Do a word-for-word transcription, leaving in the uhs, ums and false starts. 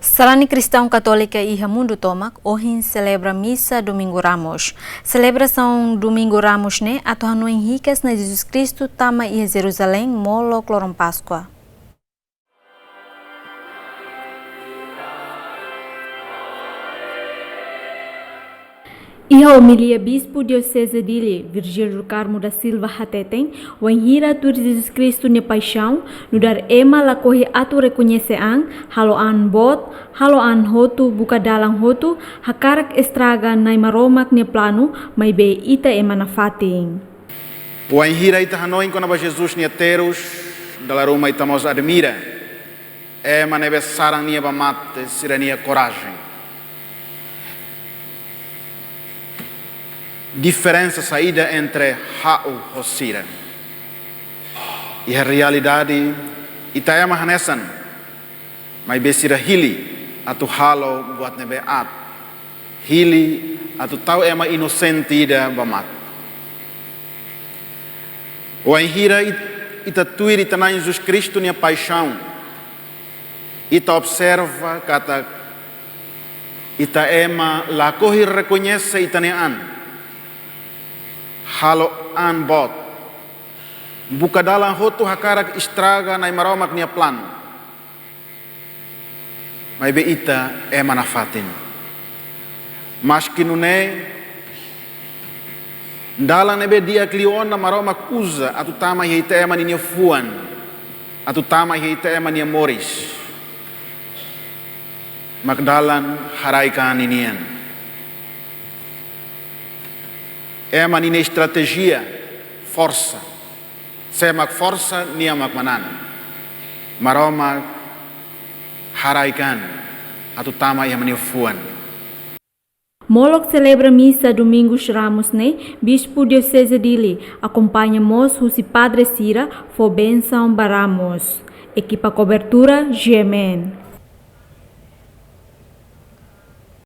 Sarani kristaun katólika iha mundu tomak ohin selebra misa Domingu Ramus. Selebrasaun Domingu Ramus ne'e atu hanoin hikas Na'i Jesus Kristu tama iha Jeruzalein molok loron Páskua. Iha omilia, Bispu Dioseze Dili, Virgílio do Carmo da Silva hateten, wainhira tuir Jesus Kristu nia paixaun, nu'udar ema lakohi atu rekoñese an, halo an boot, halo an hotu, buka dalan hotu, hakarak estraga Na'i Maromak nia planu, maibé ita ema nafatin. Wainhira ita hanoin kona-ba Jesus nia terus, dala ruma ita mós admira ema ne'ebé saran nia ba mate sira-nia korajen. Diferensa saida entre ha'u ho sira? Iha realidade, ita ema hanesan, maibé sira hili atu halo buat ne'ebé aat, hili atu tau ema inosente ida ba mate. Wainhira it-, ita tuir ita-nia Na'i Jesus Kristu nia paixaun, ita observa katak ita ema lakohi rekoñese ita-nia an, halo an boot, buka dalan hotu hakarak estraga Na'i Maromak nia planu. Maibé ita ema nafatin. Maski nune'e, dalan ne'ebé di'ak liu ona Maromak uza atu tama iha ita ema ninia fuan, atu tama iha ita ema nia moris, mak dalan haraik an ninian. Ema ninia estratéjia forsa. Sé mak forsa, nia mak manán. Maromak haraik an atu tama iha ema nia fuan. Molok selebra misa Domingos Ramos ne'e, Bispu Dioseze Dili akompaña mós husi padre sira fó bensaun ba Ramos. Ekipa kobertura G M N.